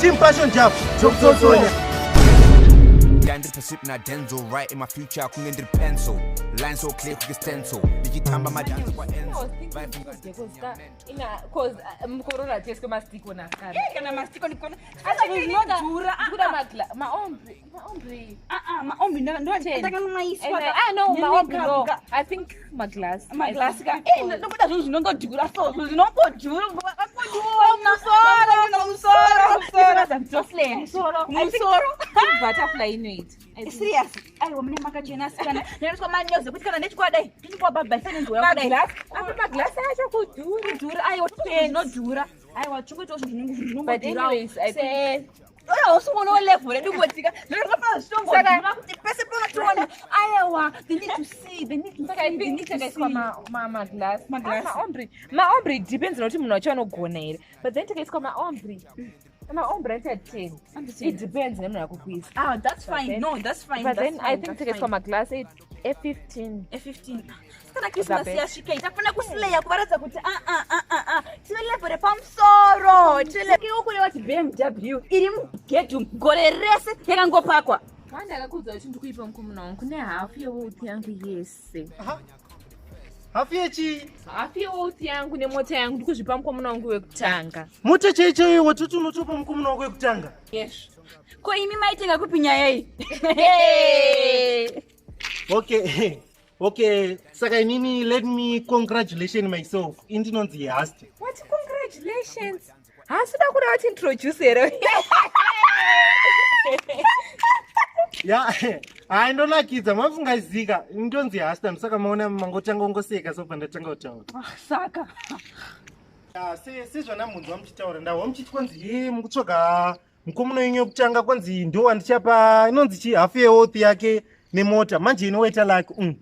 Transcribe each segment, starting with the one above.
Team Passion Java tokutsotsonya. Ndandiri pasip naDenzel, right in my future kunge ndiri pencil, line so clear kunge stencil, ndichitamba madhanzi kwaEnzo. Mukorora teswe mastiko nasikana. Kana mastiko ndikona zvinodhura. Kuda maombre, maombre. Maombre ndakanomaiswa. Ah no, maombre no. I think maglass. Maglass ka. Ndokuda zvinhu zvinongodhura so, zvinhu zvinongodhura. Musoro, musoro, musoro. Musoro. Musoro. Butterfly inoita. Serious. Aiwa, mune makachena sikana. Ndinoiswa manyozi ekuti kana ndechikwadai ndinikuwa bhabha senenziwa kudai. Apa maglass acho kudhura. Kudhura, aiwa, zvinodhura. Aiwa, chungoitawo zvinhu But zvinongodhura. anyways, I think Oya, usungonawo level redu kungotsika. Zvinofana zvichongodhura kuti pese panotiona. Aiwa, they need to see, they need to Saka I see, they think need to takaiswa see. maglass. Maglass. Maombre. Maombre depends nokuti munhu wacho anogona here. But then takaiswa maombre. Maombre anoita 10. It depends nemunhu akukuisa. Ah, that's fine. Then- No, that's fine. But That's then I fine, think that's takaiswa fine. maglass e15. E15. Kana Christmas best. yasvika, tafanira kusileya kuvaratidza kuti ah, tine level repamusoro. Tine kureva kuti BMW iri mugedhu gore rese yakangopakwa. Ndakakuudza kuti ndikuipa mukomana wangu nehafu yewealth yangu yese. Hafu yechi? Hafu yewealth yangu nemota yangu ndikuzvipa mukomana wangu wekutanga. Mota chaichaiyo watoti unotopa mukomana wako wekutanga? Yes. Ko imi maitenga kupi nyaya iyi? Okay, saka inini let me congratulation myself. Indinonzi Haste. What congratulations? Hasi da kuda kuti introduce here? Ya, hai, ndonakidza mafungazika. Ndonzi Haste, saka maona mangotanga ungoseka sobva ndatanga kutaura. Ah, saka Sezvana munzwa muchitaura, ndahwa muchiti kwanzi ye mukutsvaga mukomana wenyu wekutanga, kwanzi ndo wandichapa inonzi chi hafu yewealth yake nemota. Manje inowaita like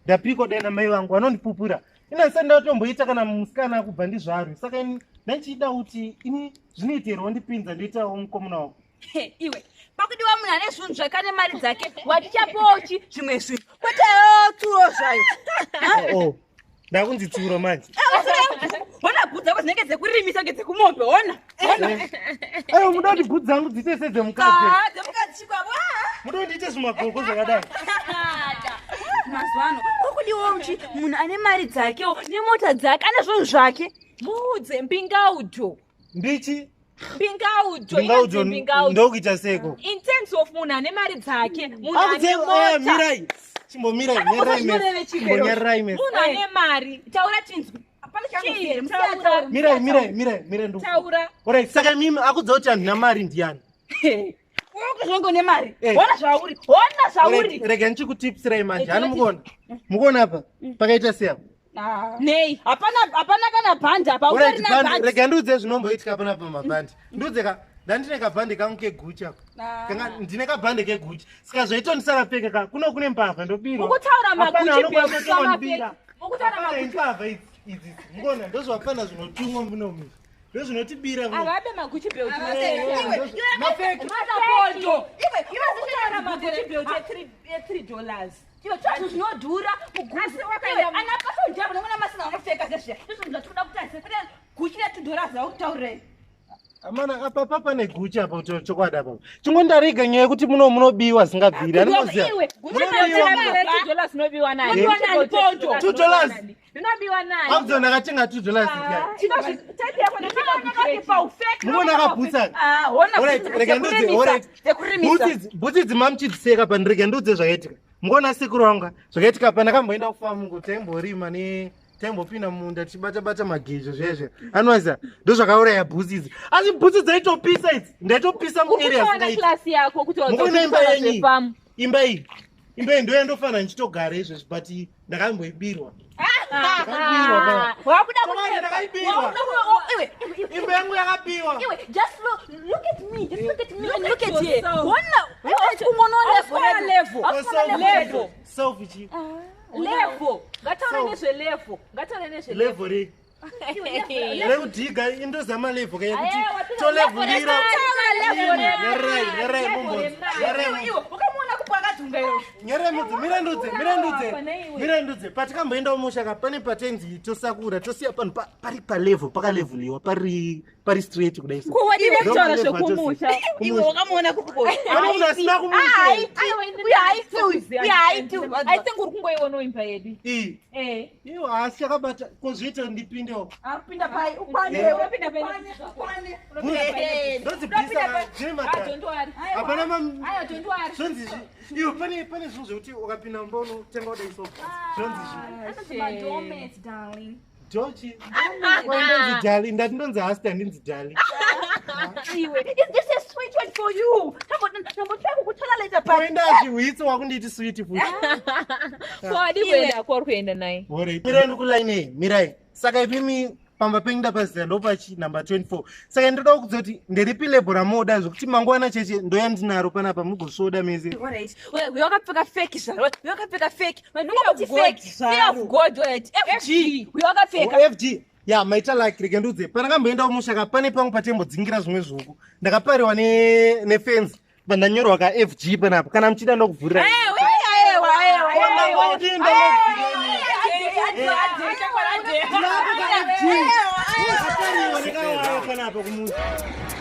ndapikwa dai namai vangu vanondipupura, inandisati ndatomboita kana musikana kubva ndizvarwe. Saka ini ndandichida kuti ini zvinoiterwa ndipinza ndoitawo mukomana wako. Iwe, pakudiwa munhu ane zvinhu zvake, ane mari dzake, watichapochi zvimwe zvinhu, kwete tsuro zvayo. Oh, ndakunzi tsuro manje? Hona bhutsu dzako dzinenge dzekurimisa ngedzekumombe, hona. Aiwa, muda kuti bhutsu dzangu dziite sedzemukadzi? Ah, dzemukadzi chikwavo. Muda kuti ndiite zvimagogo zvakadai? Mazuva ano kwakudiwawo chi munhu ane mari dzakewo nemota dzake, ane zvinhu zvake. Muudze mbingaudzo. Ndichi? Mbingaudzo. Ndingaudzo? Inonzi mbingaudzo. Ndokuita seko? In terms of munhu ane mari dzake, munhu ane Akudze mota. mirai, chimbomirai, mirai Zvinoreve mese. chii? Chimbonyararai mese. Munhu ane mari. Taura tinzwi. Hapana Chii? chaanozere. Taura. Mirai, mirai, mirai, mirai, ndu Taura. Alright, saka mimi akudza kuti handina mari ndiani? Ukuzvonge une mari. Eh. Hona zvauri, hona zvauri. Alright, rega ndichikutipsirai manje. Hani mukuona, mukuona apa pakaita sei apa? Nei? Hapana, hapana kana bhandi apa. Alright, Utorina bhandi, bhandi. rega ndiudze zvinomboitika panapa mabhandi. Ndiudze ka, ndandine kabhandi kangu keGucci ako. Kanga ndine kabhandi keGucci, saka zvaito ndisakapfeka ka kuno kune mbavha, ndobirwa. Ukutaura Hapana maGucci anokwanisa belt, kutongondibira. Ukutaura Hapana, maGucci. imbavha idzi idzi, mukuona, ndozvapana zvinotumwa munomu, ndozvinotibira muno. Avabe maGucci belt. Mafeki. Mapoto. Iwe, Ukutaura maGucci belt e$3. Iwe, zvinhu zvinodhura. Asi wakaenda Ana Passion Java nomuna masina vanopfeka zvezviya, ndizvo zvatinoda kutarisa, kwete Gucci ne$2 vakutaurei. Amana, apa papa neGucci apa, kuti chokwadi apa chingondarega nyaya yekuti muno munobiwa zingabviri, animoziva. Iwe, Munobiwa muno. $2 rinobiwa nani? Rinobiwa nani, Poto? $2? Rinobiwa nani? Akudza ndakatenga $2. Type yako ndopfeka. Munoona akabhutsa? Alright, rega ndiudze, alright. Bhutsi idzi mamuchidziseka pa, rega ndiudze zvakaitika. Mukuona sekuru wangu, zvakaitika pa ndakamboenda kufamu, taimborima ne taimbopinda mumunda tichibata-bata magejo zvezve, anoziva ndozvakauraya bhutsi idzi. Asi bhutsi dzaitopisa idzi, ndaitopisa muarea. Ukutoona Singaiti. klasi yako kuti Mukuona imba yenyu iyi? zvefamu. Imba iyi, imba iyi ndoyandofanira ndichitogara izvezvi, but ndakamboibirwa. Ndakaibirwa pa. Wakuda. Chokwadi, ndakaibirwa. Imba yangu yakabiwa. Iwe, just look at me, just look at me and look at here. Yourself. Hona, ungono Hausi level. level. Oh, Level. Selfie chi? Level, ngataure So- nezvelevel, ngataure nezvelevel. Level rei rekudhiga? Indozama level kayekuti Ayewa, tolevhulira. Taura level remari. Nyarai, nyarai, Level mumbonzi. remari. Nyarai. Iwe, ukamuona kupo akadhura. Nyeremudze, mirandudze, mirandudze, mirandudze. Patikamboenda kumusha ka pane patenzi tosakura tosiya panhu pari palevel pakaleveliwa pari pari straight kudai so. Ko wadii Ndo kutaura malevel zvekumusha? atosiya. Iwe wakamuona kupi ko? Pane munhu asina kumusha. I think uri kungoionawo imba yedu. Iyi. Eh. Iyo asi chakabata kozviita ndipindewo. Akupinda pai ukwane. Unopinda pai. Ukwane. Ndodzibvisa zvine Ah, madhara. don't worry. Hapana ma Aiwa, don't worry. zvonzi zvi. Iyo pane pane zvinhu zvekuti ukapinda mumba unotenga kudai so. Zvonzi zvi. Madomets, darling. Jochi. Ndonzi Dali, ndati ndonzi Hasta ndinzi Dali. Iwe, is this a sweet one for you? Ndambotry kukutolerate but Kuenda zvihwitsi wakunditi sweet futi. Ko wadii kuenda kwauri kuenda naye? Alright. Mirai ndikulainei, mirai. Saka ipimi pamba penyu ndapazita ndopachi number 24. Saka ndoda kukudza kuti nderipi lebho ramoda zvekuti mangwana cheche ndoyandinaro panapa mugosvoda mese. Alright. Uyo wakapfeka fake zvaro. Uyo wakapfeka fake. Vanhu Fear kuti of fake. God Fear of zvaro. God, alright. FG. Uyo wakapfeka. Oh, FG. Ya maita like rege ndudze. Pandakamboenda kumusha ka pane pangu patembodzingira zvimwe zvuku. Ndakapariwa ne nefenzi. Pandanyorwa ka FG panapa. Kana muchida ndokuvhurira. Eh, Ewa, ewa, Oh, ewa. ndangoti ndangoti. Ndakapariwa nekawaya panapa kumuzi.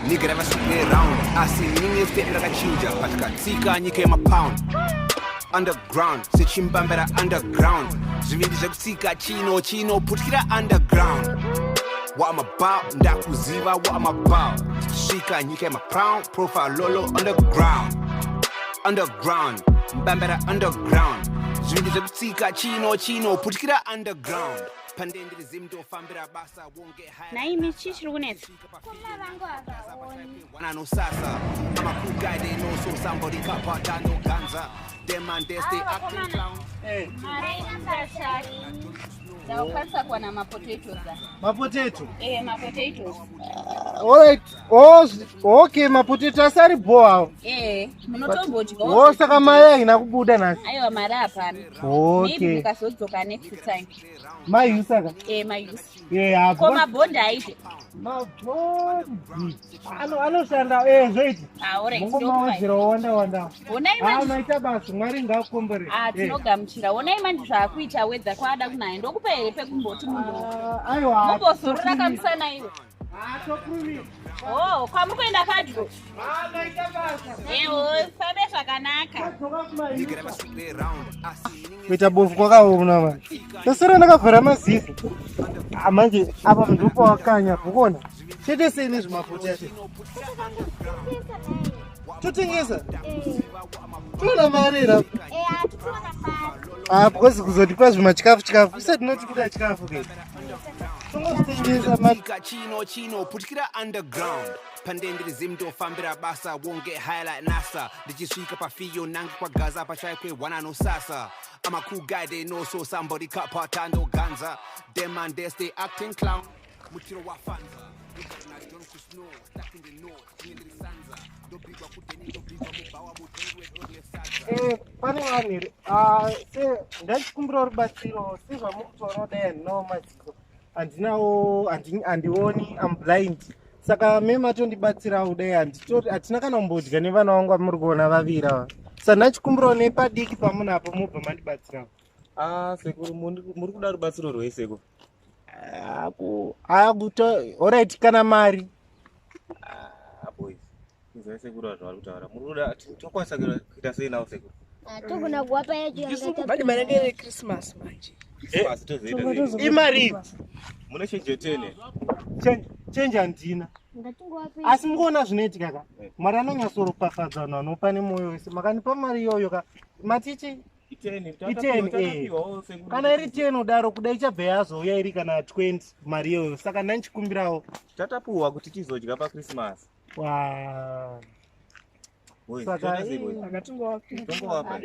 Nigga ravasvike round asi ninge step rakachinja patikatsika nyika yemapound underground sechimbambera underground zvivindi zvekutsika chino chino putyira underground what I'm about ndakuziva what I'm about tichisvika nyika yemapound profile lolo underground underground mbambera underground zvivindi zvekutsika chino chino putyira underground pandendiri ndofambira basa wonge Naimi chii chiri kunetsa? Sasa. I'm a cool guy, they know, so somebody cut part down no ganza. Them man, they stay acting clown. Eh, Ndakukwanisa kuwana mapotatoes a. mapotato. Eh, mapotatoes. Alright. Oh, okay, mapotato asari bho awo. Eh, munotombodyawo. Oh, saka mai haina kubuda nhasi. Aiwa mari hapana. Maybe Okay. mukazodzoka next time. Mai saka. Eh, mayusi. Eh, Ko hapo. mabhondi aite. Mabhondi. Ano anoshanda eh zvoiti. Ah, alright. Mungomawedzera wanda wanda. Honai Ah, manje. maita basa, Mwari ngaakukomborere. Ah, Eh. tinogamuchira. Honai manje zvaakuita wedza kwaada kunaya. Ndokupa here pekumboti munhu. Ah, Aiwa. Mumbozorora kamusana iwe. Ah, toprove. Oh, kwamuri kuenda padyo. Ah, maita basa. Ewo, fambe zvakanaka. Tadzoka kumayu. Nigga ravasvike round. Asi ninge Kuita bofu kwakaoma manje. Tasara ndakavhara maziso. Ah, manje apa ndipo wakanya, ukuona? Chete sei nezvimapotato. Totengesa. Toona mari here apa? Ah, because kuzotipa zvimachikafu chikafu. Isati tinoti kuda chikafu ke. Tongozvitengesa manje. Tsika chino chino putyira underground pandendiri ndofambira basa won't get high like NASA ndichisvika pafiyo nange kwagaza pachaikwe wana nosasa I'm a cool guy they know so somebody cut part no ganza them man they stay acting clown mutiro wafanza Na John Kusno, stuck in the north, ndiri sanza ndobigwa kudeni ndobigwa mubhawa mutengi wedoro nesadza Eh, pane vanhu here Ah, se ndachikumbirawo rubatsiro sezvamuri kutaura kudai handinawo maziso handinawo handioni am blind saka me matondibatsirawo kudai hatina kana kumbodya nevana vangu vamuri kuona vaviri ava saka ndachikumbirawo nepadiki pamunapo mubva mandibatsirawo. Ah, sekuru muri kuda rubatsiro rwei sekuru? Ah, ah, alright kana mari. Ah, boys. Inzwai sekuru zvavari kutaura. Muri kuda tokwanisa kuita sei navo sekuru? Togona kuwapa yacho yangaita Manje mari yange yechristmas manje. Christmas tozoita sei? Imari. Mune chenje 10. Chenje handina. Ngatingowapa. Asi mukuona zvinoitika ka Eh. Mwari anonyatsoropafadza vanhu vanopa nemwoyo wese. Makandipa mari iyoyo ka matichi I10. I10, eh. Takapiwawo sekuru. Kana iri 10 kudaro kuda ichabva yazouya iri kana 20 mari iyoyo saka ndanchikumbirawo. Tatapuwa kuti tizodya paChristmas. Wa Boys, Saka, toita sei boys? Akatingowapa. Tongowapa.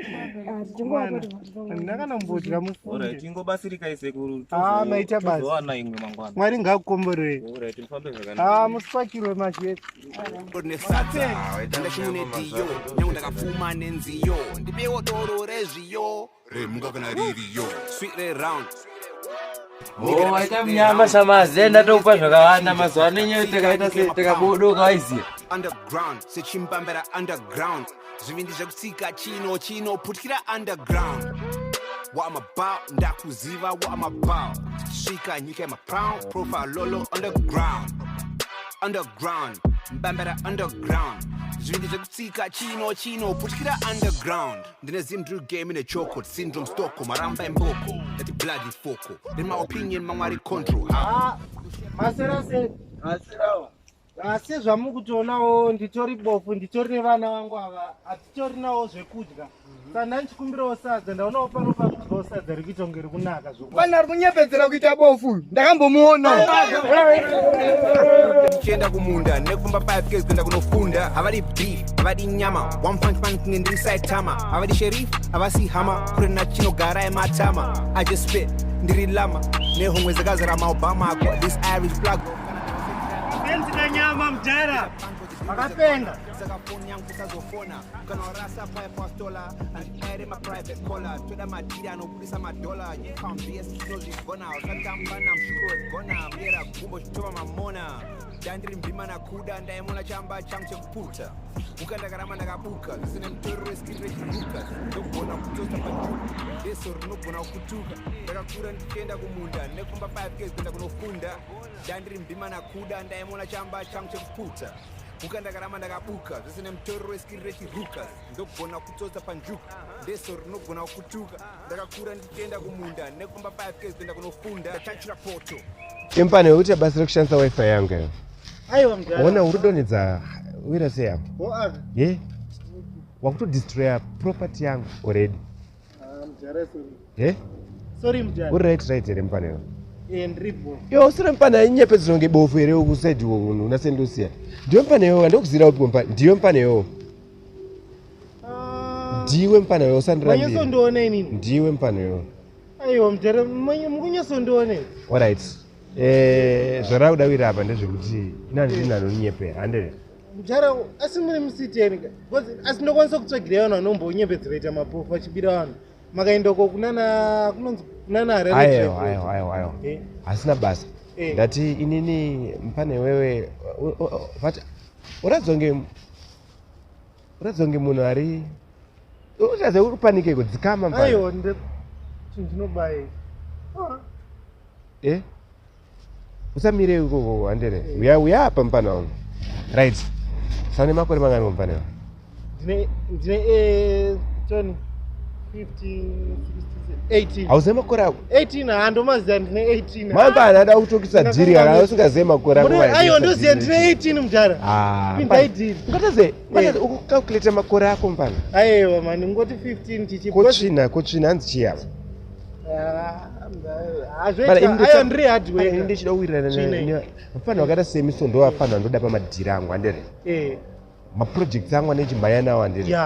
Mwana, handina kana kumbodya Alright, mufunge. ingobatsirikai sekuru. Ah, maita basa. Tozowana imwe mangwana. Mwari ngaakukomborere. Alright, mufambe zvakanaka. Ah, musipakirwe machete. Nesadza ndachimune dhiyo nyange ndakapfuma nenziyo ndipewo doro rezviyo remunga kana ririyo sweet reround. Oh, waita munyama shamazi ndatokupa zvakawanda mazuva ano enyewe takaita se takabodoka waiziya. Underground sechimbambera underground. Zvivindi zvekutsika chino chino putkira underground. What I'm about, ndakuziva what I'm about. Svika nyika yemapound, profile lolo underground. Underground, mbambera underground. Zvivindi zvekutsika chino chino putkira underground. Ndine Zim drill game ine choco, syndrome stoko, maramba emboko, ndati bloody foko. In my opinion, mamwe ari control. Ah, masera sei? Asi zvamukutoonawo nditori bofu, nditori nevana vangu ava, hatitorinawo zvekudya. Saka ndandichikumbirawo sadza, ndaonawo pano pakudyawo sadza rikuita kunge rikunaka zvokuti. Pana ari kunyepedzera kuita bofu uyu, ndakambomuona. Tichienda kumunda nekufamba 5 k's kuenda kunofunda. Havadi beef, havadi nyama, one punch man kunge ndiri Saitama. Havadi sheriff, havasi hama, kure nachinogara ematama. I just spit, ndiri lama, nehomwe dzakazara maObama. I got this Irish plug. Benzi kanyama mudhara. Makapenga. Saka foni yangu usazofona kana warasa papastola andiaire maprivate caller toda madhiri anobudisa madhola. You can't BS, tinozvigona. Usatamba namshuro wegona muyera gumbo chitova mamona. Dandiri mbima nakuda ndaimona chamba changu chekuputa uka ndakaramba ndakabuka zvisine mutoriro weskiri rechiruka. Ndogona kutosta pajuka deso rinogona kutuka. Ndakakura ndichienda kumunda nekufamba 5 ks kuenda kunofunda. Dandiri mbima nakuda ndaimona chamba changu chekuputa uka ndakaramba ndakabuka zvisine mutoriro weskiri rechiruka. Ndogona kutsotsa panjuka ndeso rinogona kutuka. Ndakakura ndichienda kumunda nekufamba 5 ks kuenda kunofunda. Ndachachira poto. Impane wekuti basa rekushandisa wifi yangu iyo. Aiwa mudhara. Ona uri kudonhedza wira sei apa? Oa. Ye? Wakutodestroya property yangu already. Ah, mudhara, sorry. Ye? Sorry mudhara. Uri right here mupane iwe? Eh, ndiripo. Iwe usiri mupane ainyepedzera kunge bofu here kusaidi una St Lucia? Ndiwe mupane iwewe, ndokuzira upi mupane? Ndiwe mupane iwewe. Ndiwe mupane iwewe, usandirambire. Manyasondiona inini. Ndiwe mupane iwewe. Aiwa mudhara, mukunyasondiona. Alright. Zvarakuda kuita apa ndezvekuti ina ndini anonyepera, handere? Mudhara, asi muri musiteni ka? Because asi ndokwanisa kutsvagira vanhu vanombonyepedzera ita mapofu vachibira vanhu. Makaendako kunana kunonzi kunana Harare Aiwa, Trade. aiwa, aiwa, aiwa. Eh. Hasina basa. Eh. Ndati inini mupane wewe but uratidza kunge munhu ari uratidza uri kupanike kudzikama mupane. Aiwa, chinhu chinobaya. Ah. Eh? Usamire ikoko handere. Uya uya apa mupane wangu. Right. Sane makore mangani mupane wangu? Ndine 20, 15, 16, 18. Hauzivi makore ako? 18, handomaziva, ndine 18. Mamba anada kutokisa dhiri kana usingazivi makore ako. Aiwa, ndoziva ndine 18 mudhara. Ah, Pindai dhiri. Ungataze, ukucalculate makore ako mupane. Aiwa mani, ngoti 15 tichi. Kotsvina, kotsvina hanzi chii apa? Hazvoita. Aiwa, ndiri hard worker. Ndichida kuwirirana Tsvina. Mufana wakaita semi so ndo vafana ndoda pamadhiri angu handere. Maprojects angu anechimhanya nawo handere.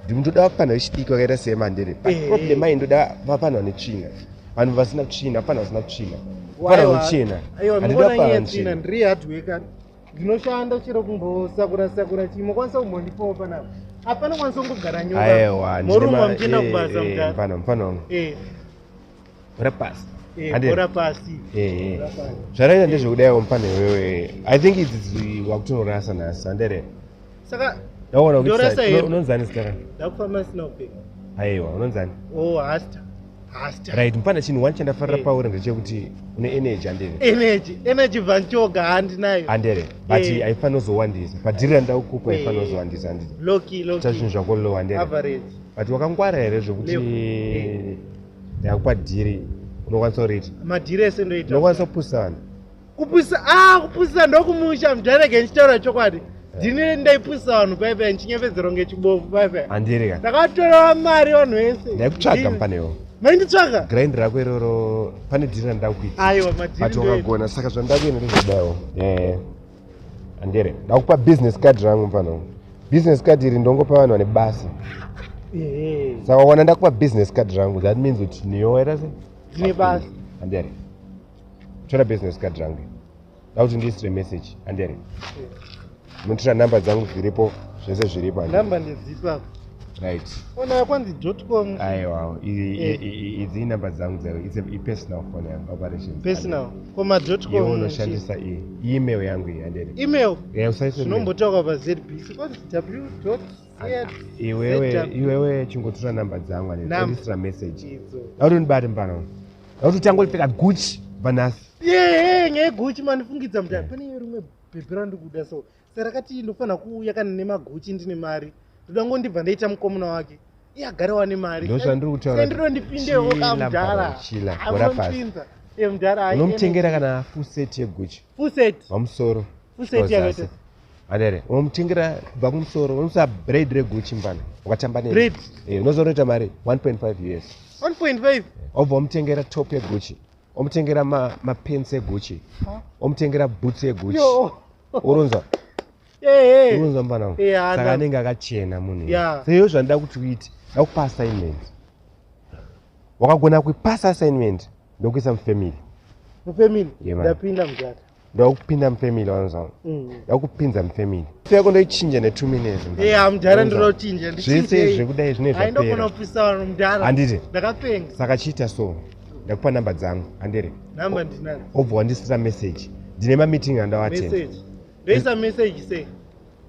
Ndinotoda vafana vechidiki vakaita semi handere. But problem ai ndoda vafana vane tsvina. Vanhu vasina tsvina, vafana vasina tsvina. Vafana Aiwa. vanochena. Aiwa, Handidi munoona vafana nyaya vane tsvina, tsvina. ndiri hard worker. Ndinoshanda chero kumbosakura sakura chii, mokwanisa kumbondipawo panapa. Hapana kwanisa kungogara nyoka. Aiwa, ndine Morumwa muchienda kubasa mudhara. mufana, mufana wangu. Bhora pasi. Handere. Bhora pasi. Bhora pasi. Zvaraita ndezvekudaiwo mufana iwewe. I think idzi wakutonorasa nhasi handere. Saka Ndaona kuti ndorasa here? unonzani zita rako? Ndakufamba sina kupfeka. Aiwa, unonzani? Oh, hasta. Hasta. Right, mufana, chinhu one chandafarira pauri ndechekuti une energy handere. Energy, energy vanchoga handinayo. Handere, but haifaniri kuzowandisa. Padhiri randakukupa haifaniri kuzowandisa handere. Loki, loki. Ta zvinhu zvako low handere. Average. But wakangwara here zvekuti Level. ndakupa dhiri unokwanisa kuriita? Madhiri ese ndoita. Unokwanisa kupusisa vanhu? Kupusisa, ah, kupusisa ndokumusha mudhara, ndichitaura chokwadi. Ndini ndaipusisa vanhu paipai ndichinyepedzera kunge chibofu paipai. Handere ka. Ndakatora mari vanhu vese. Ndaikutsvaga Ndini. mupanewo. Mainditsvaga? Grind rako iroro pane dhiri randakuita. Aiwa, madhiri But ndoita. wakagona, saka zvandakuenda ndezvedawo. Handere. Ndakupa business card rangu mufana. Business card iri ndongopa vanhu vane basa. Saka wana ndakupa business card rangu, that means kuti niyo waita sei? Ndine basa. Handere. Tora business card rangu. Ndakuti ndiisire message. Handere. Unotora namba dzangu dziripo, zvese zviripo handere. Namba ndedzipa. Right. Ona kwanzi dot com. Aiwa, idzi inumber dzangu dzayo, it's a personal phone yangu operations. Personal. Koma dot com. Iwe unoshandisa iyi email yangu iyi handere. Email. Yeah, usaise mail. Zvinombotaurwa pa ZBC kwanzi w dot Iwewe iwewe chingotora number dzangu handere. Number. Ondisira message. Idzo. Dauti undibate mpano. Dauti utange ulipfeka Gucci vanhasi. Yeah, nyaya yeGucci mandifungidza mudhara. Pane rimwe bhebhi randikuda so. Saka rakati ndofanira kuuya kana nemaGucci ndine mari. Ndoda ngondibva ndaita mukomana wake. Iye agare wane mari. Ndozvandiri kutaura. Saka ndinondipindewo Chila ka mudhara. mpano, chila, Ah, gora pasi. unondipinza. Eh, mudhara. hai, Unomutengera kana full set yeGucci. Full set. Pamusoro. Full set Kozasi. yakaita. Handere. Unomutengera kubva kumusoro, unomusa braid reGucci mpano. Wakatamba neni. Braid. Eh, unozonoita mari 1.5 US. 1.5. Obva wamutengera top yeGucci. Omutengera mapants eGucci. Omutengera boots eGucci. Yo. Uronzwa. Eh, eh. Uronzwa mfana wangu. Eh, Saka hana. anenge akachena munhu. Yeah. Saka iyo zvandida kuti uite, ndakupa assignment. Wakagona kuipasa assignment, ndokuisa mufamily. Mufamily. Yeah, man. Ndapinda mudhara. Ndakupinda mufamily wanzwa. Ndakupinza mufamily. Yako ndoichinja ne 2 minutes. mfana. Eh, mudhara Uronzwa? ndinoda kuchinja. Zvese zvekudai zvine Hai ndogona zvapera. kupisa vanhu mudhara. Handiti. Ndakapenga. Saka chiita so. Ndakupa namba dzangu, handere. Namba ndinadzo. Obva wandisira message. Ndine mameeting andawatenda. Message. Ndoisa message sei?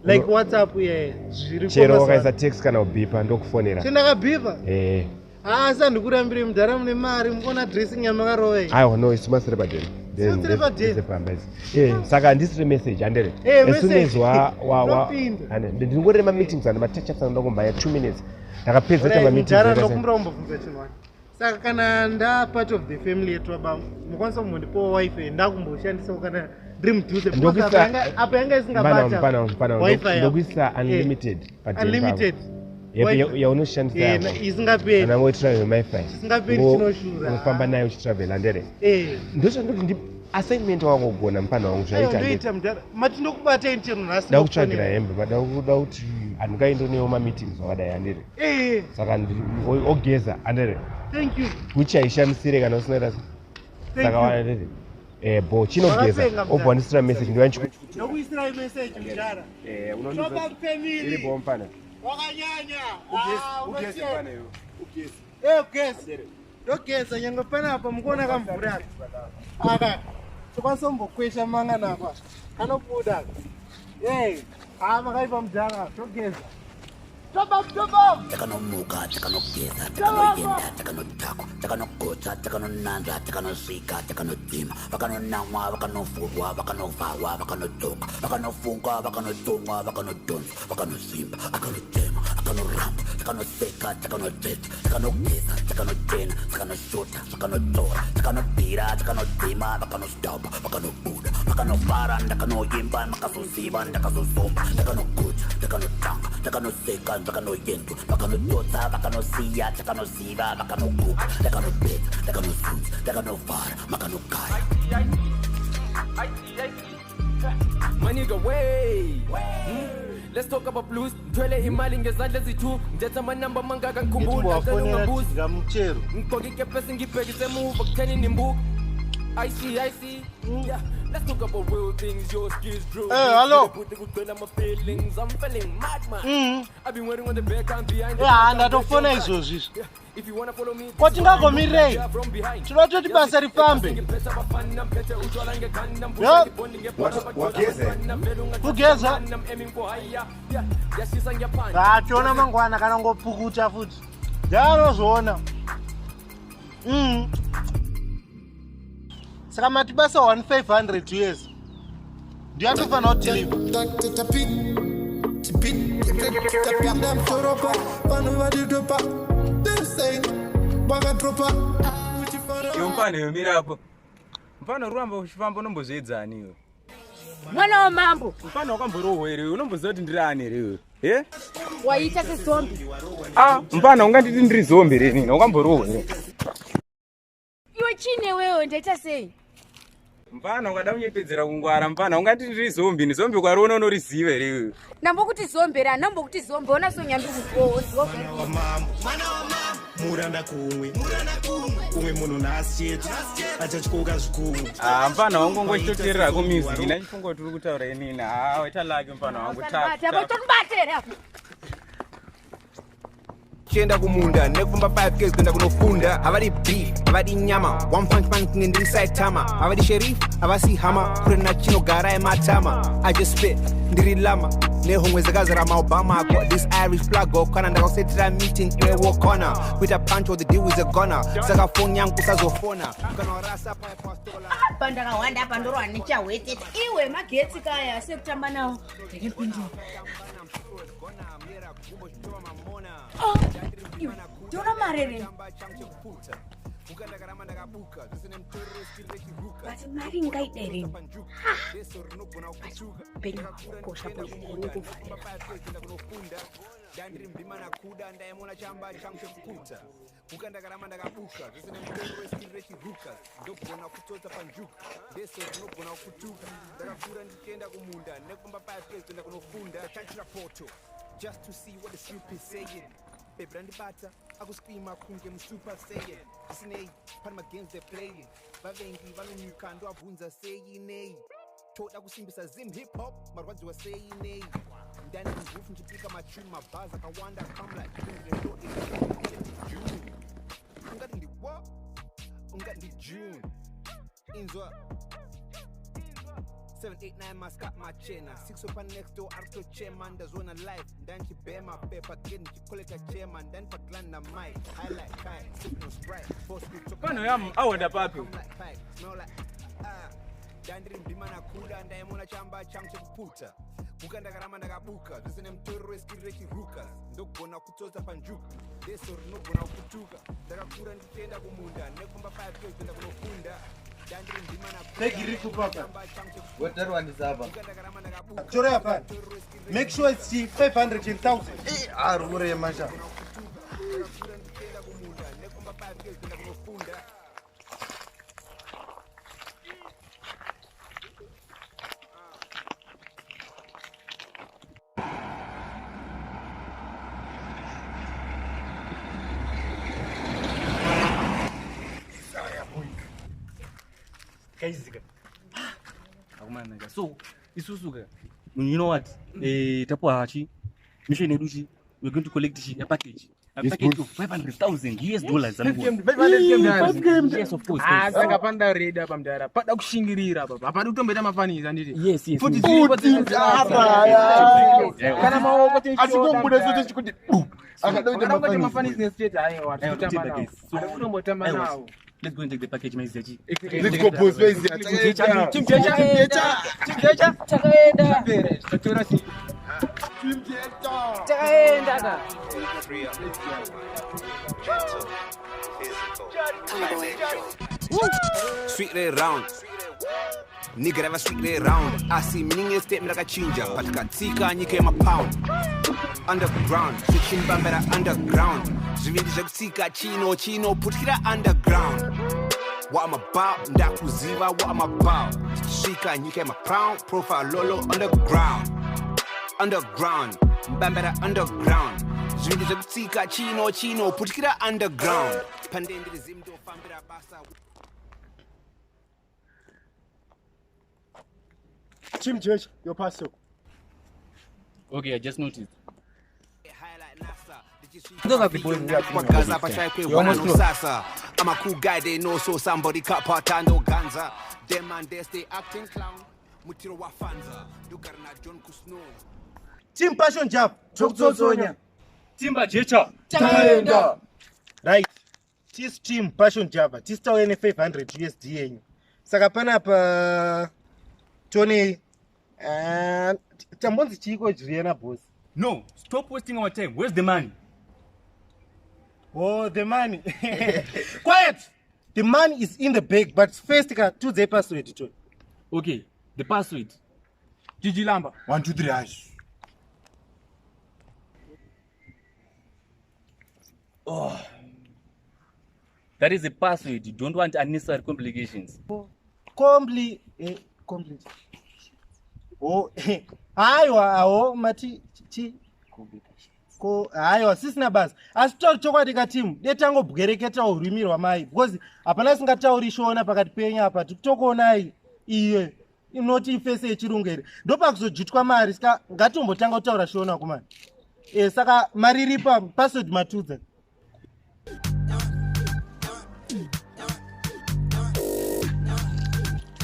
Like WhatsApp yeah. Zviri Chero wakaisa text kana kubhipa ndokufonera. Chendakabhipa. Eh. Asi handikurambire mudhara mune mari mukuona dressing yamakarova iyi. Aiwa no, isu masiri padeni. Masiri padeni. Pamba idzi. Eh, saka handisiri message handere. Eh, As soon as message. wa wa wa Ndopinda. Hande, ndingorere mameetings and matouch ups anoda kumbaya 2 minutes. Ndakapedza kuita Alright, mameetings. mudhara akaita se- ndokumbira kumbobvunza chinhu wani. Saka kana nda part of the family yetu baba mukwanisa kumbondipawo wifi ndakumboshandisawo kana ndiri mudhuze because Ndokuisa- apa yanga Mfana, isingabata mfana, mfana, wifi yako. ndokuisa unlimited padeni Unlimited. pako. Wifi. Yaunoshandisa Eh, yako. isingaperi. Kana wotravel wifi. Isingaperi chinoshura. Unofamba nayo uchitravel handere. Eh. Ndozvandoti ndi assignment wangogona mfana wangu Aiwa, zvaita handere. ndoita mudhara mati ndokubata ini chero nhasi Da kutsvagira ndokufonera. hembe, but da kuti handingaendonewo mameetings wakadai handere. Eh, Saka ogeza handere. thank you. Gucci haishamisire kana usina kuita Thank saka you. wanadede eh bo chinogeza Wakapenga mudhara. obva wandisira message ndiwa Ndokuisirai message mudhara. Eh, Toba family. iri bo mfana. Wakanyanya. Ugeze, Ah, ugeze unosiya. mfana iwe. Ugeze. Eh, ugeze. Ndogeza nyangwe panapa mukuona kamvura aka. Aka. Tokwanisa kumbokwesha mangana apa. Kanobuda. Eh, ah makaipa mudhara, togeza. Toba toba. Takanomuka, takanogeza, takanoyenda, takanodhakwa, takanogotsa, takanonanzva, takanosvika, takanodzima, vakanonamwa, vakanovhurwa, vakanovharwa, vakanodzoka, vakanofunga, vakanotsonga, vakanodhonza, vakanosimba, akanotema, akanoramba, takanoseka, takanotsetsa, takanogeza, takanochena, takanoshota, takanodzora, takanobvira, takanodzima, vakanositapa, vakanobuda, vakanofara, ndakanoimba, ndakazoziva, ndakazozomba, ndakanogutsa, ndakanotanga, ndakanoseka, ndakanoyendwa, vakanototsa, vakanosiya, takanoziva, vakanoguka, ndakanopedza, ndakanozunza, ndakanovhara, makanogaya. My nigga, way. Let's talk about blues. Ngithwele imali ngezandla eziyi-two. Ngithethe amanamba mangaka ngikhumbula Wafonera ngingabuzi. tidya muchero. Ngigqoke ikepesi ngibhekise emuva kutheni nimbuka. I see, I see. Yeah, let's talk about real things. Your skills drill. Eh, hello. Kugcwele ama-feelings. I'm feeling mad, man. I've been waiting on the back and behind. the Eh, back, I'm ndatofona better. izvozvi izvi. Yeah, if you wanna follow me, Kwatingagomirei? yeah, from behind. Tinoda kutoti basa rifambe. Ya. Kugeza. Ah, tiona mangwana kana ngopukuta futi. Ndanozoona. Saka mati basa 1500 years. Ndiyo atofanira kudeliver. Tapinda mutoropa vanhu vadidhopa they wakadropa. Iwe mfana iwe mirapo. Mfana uri kuramba uchifamba unombozviedzani iwe. Mwana wamambo. Mfana wakamborohwa here iwe unomboziva kuti ndiri ani here iwe. Eh? Waita sezombi. Ah, mfana unganditi ndiri zombi here inini wakamborohwa here. Iwe chine wewe ndaita sei? Mfana ukada kunyepedzera kungwara mfana ungati ndiri zombi ni zombi ukariona unoriziva here iwe. Ndambokuti zombe ra, ndambokuti zombe ona sonyambi kugowo. Muranda kumwe kumwe munhu nhasi chete achatyoka zvikumwe. Ah, mfana wangu ngochitoteerera ko music ina chifunga kuti uri kutaura inini. Ah, waita lucky mfana wangu. Tap. Tap, tap. Chienda kumunda nekufamba 5 ks kuenda kunofunda. Havadi beef, havadi nyama, one punch man kunge ndiri Saitama. Havadi sheriff, havasi hama, kure nachinogara ematama. I just spit, ndiri lama nehomwe dzakazara maobama. Got this Irish plug go kana ndakakusetera meeting iwe wokona kuita punch or the deal is a goner. Saka phone yangu usazofona kana warasa paya pastola. Apa ndakawanda apa ndorwa nechahwetete iwe magetsi kaya sekutamba nawo ndakapindura. Oh, iwe ndiona mari here? But mari ingaida here? Upenyu hwakukosha boys kuvharira. Ndandiri mbima nakuda ndaimona chamba changu chekuputa kuka ndakaramba ndakabuka zvese nemutoro weskiri rechiruka ndogona kutsotsa panjuka ndeso ndinogona kutuka. Ndakakura ndichienda kumunda nekufamba 5 ks kuenda kunofunda. Chanchira poto just to see what the soup is saying. Babe randibata akuscreama kunge musuper saiyan. Zvisinei pane magames they playing, vavengi vanonyuka ndoabvunza sei nei. Toda kusimbisa Zim hip hop, marwadziwa sei nei. Ndani mvufu ndichipika machuni mabhazi akawanda come like June. Ungati ndi what? Ungati ndi June. Inzwa 789 maskat machena 6 opa next door aritochema. Ndazona life ndanchibhema pepa get ndichikoleka chema ndanipa glan na mic highlight kai sipping on Sprite. Boss we talk. Pano yam awenda papi. Like pipe smell like ah. Ndandiri mbima nakuda ndaimona chamba changu chekuputa kuka ndakaramba ndakabuka zvese nemutoriro weskiri rechiruka ndogona kutsotsa panjuka ndeso rinogona kutuka. Ndakakura ndichienda kumunda nekufamba 5 ks kuenda kunofunda. Ndandiri mbima Bhegi riri kupapa. Watarwanisa apa. Chore apa. Make sure it's 500,000. Ari kurema sha. Kaizika. Akumanaka. So isusu ka, you know what, tapuwa chi mission yedu chi, we're going to collect chi a package, a Yes, package boss. of 500,000 US dollars. Yes, of course. Ah, Yes. saka panoda redi apa mudhara, pada kushingirira apa, hapadi kutomboita mafanisi anditi. Yes. Futi yes. dziripo Futi dzese apa, ya. Kana maoko Asi kungobuda sote chikuti bu. Akada kuita Akada kuita mafanisi. mafanisi nestate aiwa, Aiwa, tikutamba totenda, nawo. guys. So, Hadi kutombotamba aiwa, nawo. Let's go and take the package, maiziya chi. Let's go boss, maiziya. Takaenda. Team Jecha. Team Jecha. Takaenda. Tatora chi. Takaenda ka. Sweet red round nigga rava sweet red round asi meaning yestatement rakachinja patikatsika nyika yemapound underground zvichimbambera underground zvivindi zvekutsika chino chino putkira underground. What I'm about ndakuziva what I'm about tichisvika nyika yemapound profile lolo underground underground mbambera underground zvivindi zvekutsika chino chino putkira underground pandendiri zimndofambira basa. Team Church, your parcel. Okay, I just noticed. Those are the boys Gaza pashai You almost close. sasa. I'm a cool guy, they know, so somebody cut patando ganza. Them man they stay acting clown. Mutiro wafanza. Dugara na John Kusno. Team Passion Java. Tokutsotsonya. Timba Jecha. Takaenda. Right. Tis team Passion Java. Tisitauye ne 500 USD yenyu. Saka panapa tonei. Ah, tambonzi chiiko Juliana boss? No, stop wasting our time. Where's the money? Oh, the money. Quiet. The money is in the bag, but first ka tudzei password to. Okay, the password. Gigi Lamba. 1 2 3 hash. Oh. That is a password. You don't want unnecessary complications. Compli complete. Oh, haiwa awo mati chi ko haiwa sisina basa asi tauri chokwadi katimu de tangobwereketawo rurimi rwamai because hapana singatauri shona pakati penyu apa tikutokuonai iye inoti ifese yechirungu here ndopakuzojutwa mari saka ngatombotanga kutaura shona kumani. Saka mari iripo, password matudza.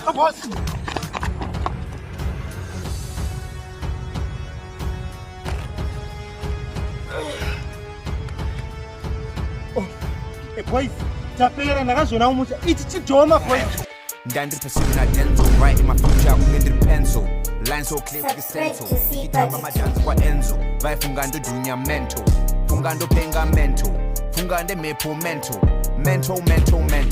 Oh, boss. Oh, boys, tapera, ndakazviona kumusha ichi chidhoma, boys. Ndandiri pursuing na Denzel, right in my future kunge ndiri pencil. Line so clear kunge Subscribe stencil. to C Ndichitamba madhanzi kwaEnzo. Vaifunga ndodhunya mental. Funga ndopenga mental. Funga ndemhepo mental. Mental, mental, mental.